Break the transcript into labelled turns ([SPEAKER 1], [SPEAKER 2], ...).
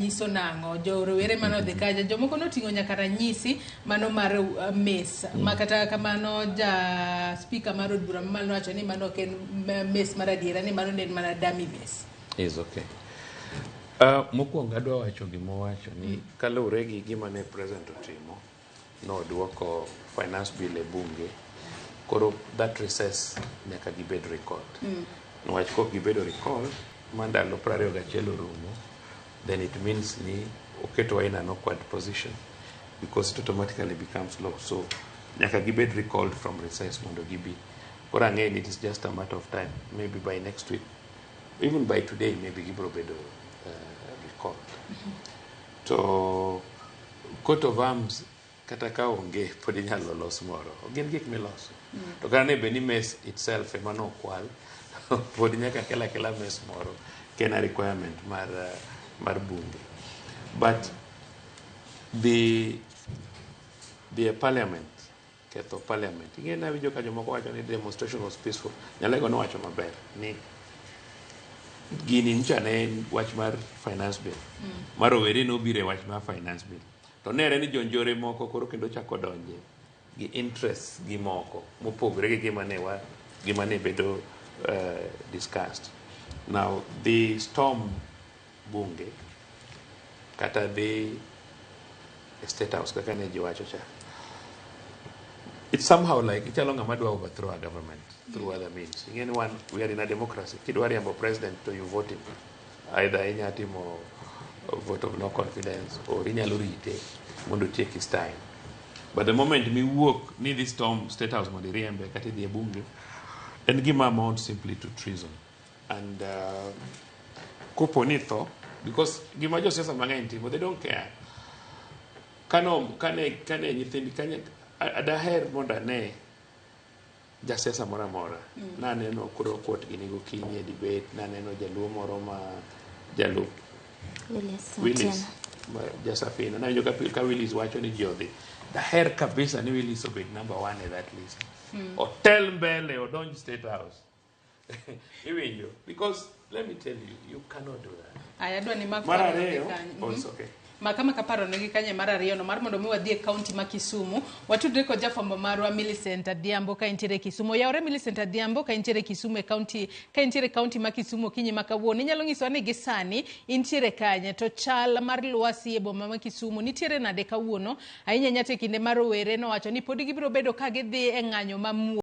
[SPEAKER 1] Nyiso nang'o jo rowere mane odhi kacha? Jomoko noting'o nyaka ranyisi mano mar mace ma kata kamano ja speaker mar od bura mamalo nowacho ni mano ok en mace mar adiera, ni mano ne en mana dummy mace.
[SPEAKER 2] Is okay. Mokwongo adwa wacho gima owacho ni kaluwore gi gima ne president otimo, nodwoko finance bill e bunge, koro that recess nyaka gibed recalled. Niwach kok gibedo recalled ma ndalo 21 orumo, then it means ni oketowa in an awkward position because it automatically becomes law. So nyaka gibed recalled from recess mondo gibi. Koro ang'eyo ni it is just a matter of time. Maybe by next week, even by today, maybe gibiro bedo recalled. To coat of arms kata ka onge, pod inyalo los moro. Gin gik miloso. To kata ne bed ni mace itself ema nokwal, pod nyaka kel akela mace moro ken a requirement mar bunge. But the parliament, ketho parliament. Ing'e nawinjo ka jomoko wacho ni demonstration was peaceful. Nyalego nowacho maber ni gini nyicha ne en wach mar finance bill. Ma rowere nobiro e wach mar finance bill. To nere ni jonjore moko koro kendo chako donje gi interests gi moko mopogore gi gima ne bedo discussed. Now the storm bunge kata dhi e State House kaka ne ji wacho cha. It's somehow like ichalo ng'ama dwa overthrow a government through other means. Ing'e ni wan we are in a democracy. Kidwa riembo president to you vote him. Either inya timo vote of no confidence or inyalo rite mondo take his time. But the moment miwuok ni dhi storm State House mondo iriembe kata idhi e bunge, en gima amount simply to treason. And kopo ni tho, because gima josiasa mang'eny timo, they don't care. Kano, kane nyithind kanye, daher mondo ane jasiasa moro amora. Naneno koro Kuot gini gokinyi e debate, naneno jaluo moro ma jalup
[SPEAKER 3] Willis
[SPEAKER 2] Willis
[SPEAKER 3] Otieno.
[SPEAKER 2] Ma jasafina. Nawinjo ka Willis wacho ni ji odhi. Daher kabisa ni Willis obed number one e that list. Otel mbele, odonj State House. Iwinjo? Because let me tell you, you cannot do that.
[SPEAKER 1] Aya, adwa ni mak
[SPEAKER 2] Mar
[SPEAKER 1] paro negi
[SPEAKER 2] ariyo,
[SPEAKER 1] kanyo.
[SPEAKER 2] oh, it's okay.
[SPEAKER 1] Makama kaparo negi kanyo mar ariyo no mar mondo mi wadhi e kaunti ma Kisumu, watudre kod jafwambo marwa Millicent Adhiambo ka entiere Kisumu. Oyawore Millicent Adhiambo ka entiere Kisumu e kaunti, ka entiere kaunti ma Kisumu okinyi ma kawuono. Inyalo nyisowa ni gi sani intiere kanye, to chal mar lwasi e boma ma Kisumu nitiere nade kawuono, ahinya ahinya to e kinde ma rowere nowacho ni pod gibiro bedo ka gidhi e ng'anyo ma muo